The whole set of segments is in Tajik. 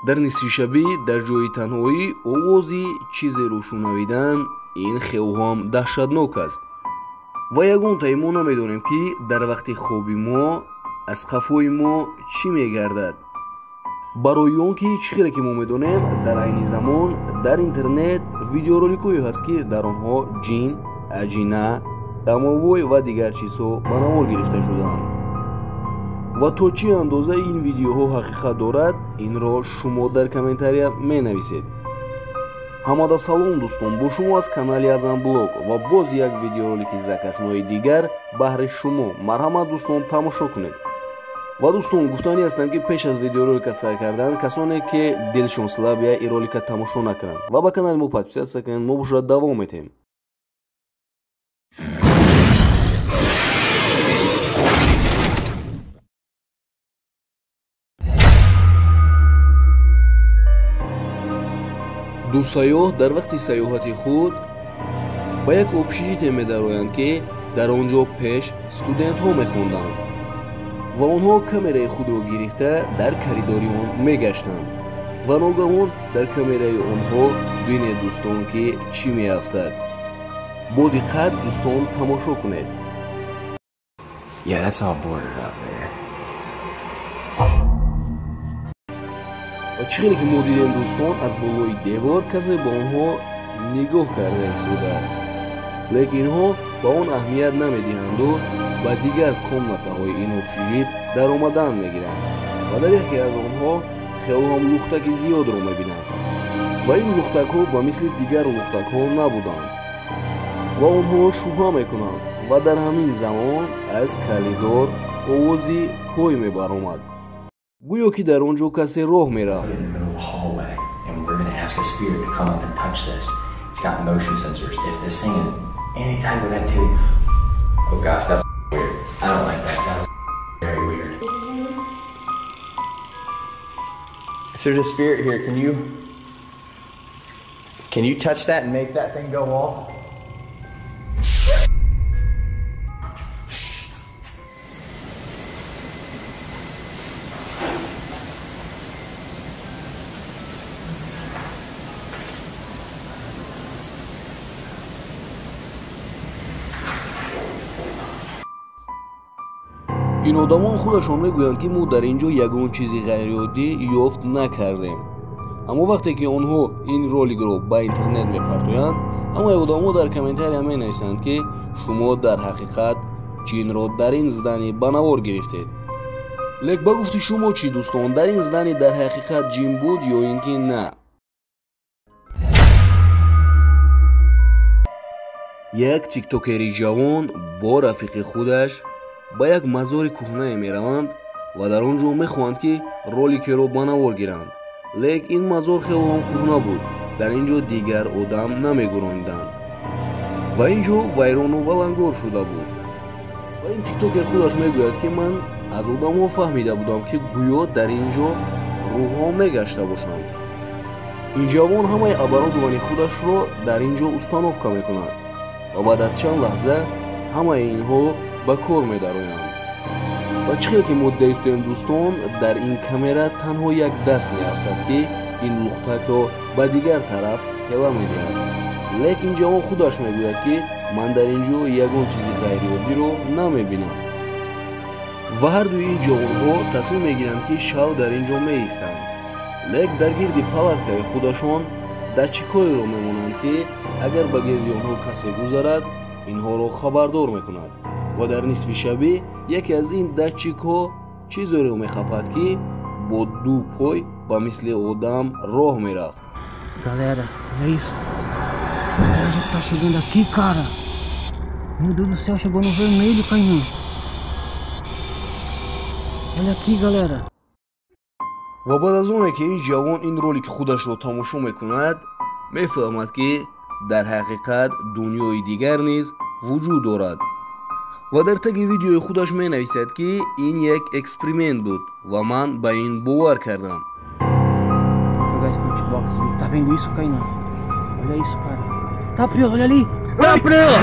Дар нисфи шабӣ дар ҷои танҳоӣ овози чизеро шунавидан ин хело ҳам даҳшатнок аст. Ва ягонтаи мо намедонем, ки дар вақти хоби мо аз қафои мо чӣ мегардад. Барои он ки чӣ хеле ки мо медонем, дар айни замон дар интернет видеороликҳое ҳаст, ки дар онҳо ҷин, аҷина, дамовой ва дигар чизҳо ба навор гирифта шудаанд. Ва то чӣ андоза ин видеоҳо ҳақиқат дорад, инро шумо дар комментария менависед. Ҳамада салом, дӯстон, бо шумо аз канали Азам Блог ва боз як видеоролики закаснои дигар баҳри шумо. Марҳамат, дӯстон, тамошо кунед. Ва дӯстон, гуфтанӣ ҳастам, ки пеш аз видеоролика сар кардан, касоне ки дилшон слабия, ин ролика тамошо накунанд ва ба канали мо подписаться кунанд. Мо бошад давом метем. Ду сайёҳ дар вақти сайёҳати худ ба як общежитие медароянд, ки дар он ҷо пеш студентҳо мехонданд, ва онҳо камераи худро гирифта дар коридори он мегаштанд. Ва ногаҳон дар камераи онҳо бинед, дӯстон, ки чӣ меафтад. Бо диққат, дӯстон, тамошо кунед. Yeah, that's all boarded up there. Ва чӣ хеле ки мо дидем, дӯстон, аз болои девор касе ба онҳо нигоҳ карда истодааст, лекин инҳо ба он аҳамият намедиҳанду ба дигар комнатаҳои ин общежит даромадан мегиранд ва дар яке аз онҳо хело ҳам лухтаки зиёдро мебинанд. Ва ин лухтакҳо ба мисли дигар лухтакҳо набуданд ва онҳо шубҳа мекунанд. Ва дар ҳамин замон аз калидор овози пой мебаромад, гӯё ки дар он ҷо касе роҳ мерафт. In the middle of the hallway, and we're gonna ask a spirit to come up and touch this. It's got motion sensors. If this thing is any type of activity, oh gosh, that's weird. I don't like that. That was very weird. If there's a spirit here, can you touch that and make that thing go off? Ин одамон худашон мегӯянд, ки мо дар ин ҷо ягон чизи ғайриоддӣ ёфт накардем. Аммо вақте ки онҳо ин роликро ба интернет мепартоянд, ҳамаи одамҳо дар комментария менависанд, ки шумо дар ҳақиқат ҷинро дар ин здание ба навор гирифтед. Лек ба гуфти шумо чӣ, дӯстон, дар ин здание дар ҳақиқат ҷин буд ё ин ки на? Як тиктокери ҷавон бо рафиқи худаш ба як мазори кӯҳнае мераванд ва дар он ҷо мехоҳанд, ки роликеро ба навор гиранд. Лек ин мазор хело ҳам кӯҳна буд, дар ин ҷо дигар одам намегуронданд ва ин ҷо вайрону валангор шуда буд. Ва ин тиктокер худаш мегӯяд, ки ман аз одамҳо фаҳмида будам, ки гӯё дар ин ҷо рӯҳҳо мегашта бошанд. Ин ҷавон ҳамаи оборудовани худашро дар ин ҷо установка мекунад ва баъд аз чанд лаҳза ҳамаи инҳо ба кор медароянд. Ва чӣ хел ки мо дидаистоем, дӯстон, дар ин камера танҳо як даст меафтад, ки ин лухтакро ба дигар тараф тела медиҳад. Лек ин ҷавон худаш мегӯяд, ки ман дар ин ҷо ягон чизи ғайриоддиро намебинам. Ва ҳардуи ин ҷавонҳо тасмим мегиранд, ки шав дар ин ҷо меистанд. Лек дар гирди палаткаи худашон датчикҳоеро мемонанд, ки агар ба гирди онҳо касе гузарад, инҳоро хабардор мекунад. Ва дар нисфи шабӣ яке аз ин датчикҳо чизеро мехапад, ки бо ду пой ба мисли одам роҳ мерафт. Galera, olha isso. Onde é que tá chegando aqui, cara? Meu Deus do céu, chegou no vermelho, Kainan. Olha aqui, galera. Ва баъд аз оне ки ин ҷавон ин ролики худашро тамошо мекунад, мефаҳмад, ки дар ҳақиқат дунёи дигар низ вуҷуд дорад. Ва дар таги видеои худаш менависад, ки ин як эксперимент буд ва ман ба ин бовар кардам. Vou pegar esse Spirit Box ali. Tá vendo isso, Kainan? Olha isso, cara. Tá preso, olha ali! Tá preso!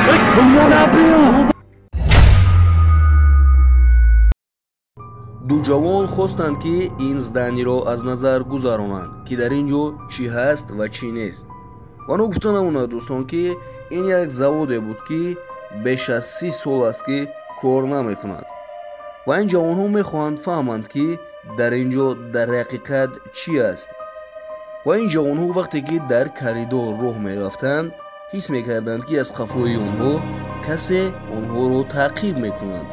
Tá preso! Ду Ду ҷавон хостанд, ки ин зданиро аз назар гузаронанд, ки дар ин ҷо чӣ ҳаст ва чӣ нест. Ва ногуфта намонад, дӯстон, ки ин як заводе буд, ки беш аз 30 сол аст, ки кор намекунад. Ва ин ҷавонҳо мехоҳанд фаҳманд, ки дар ин ҷо дар ҳақиқат чӣ аст. Ва ин ҷавонҳо вақте ки дар коридор роҳ мерафтанд, ҳис мекарданд, ки аз қафои онҳо касе онҳоро таъқиб мекунад.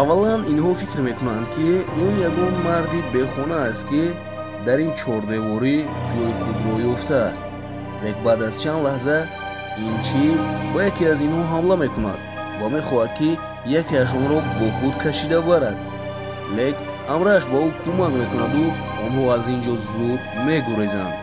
Аввалан инҳо фикр мекунанд, ки ин ягон марди бехона аст, ки дар ин чордеворӣ ҷои худро ёфтааст. Лек баъд аз чанд лаҳза ин чиз ба яке аз инҳо ҳамла мекунад ва мехоҳад, ки якеашонро бо худ кашида барад. Лек амраш ба ӯ кӯмак мекунаду онҳо аз ин ҷо зуд мегурезанд.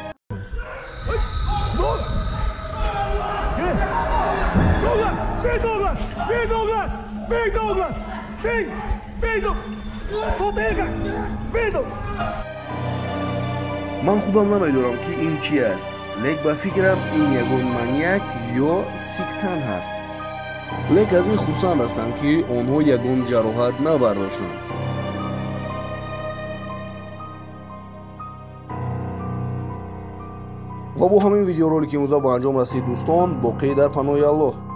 Ман худам намедонам, ки ин чӣ аст, лек ба фикрам ин ягон маньяк ё сиктан ҳаст. Лек аз ин хурсанд ҳастам, ки онҳо ягон ҷароҳат набардоштанд. Ва бо ҳамин видеоролики имрӯза ба анҷом расид, дӯстон. Боқӣ дар паноҳи Аллоҳ.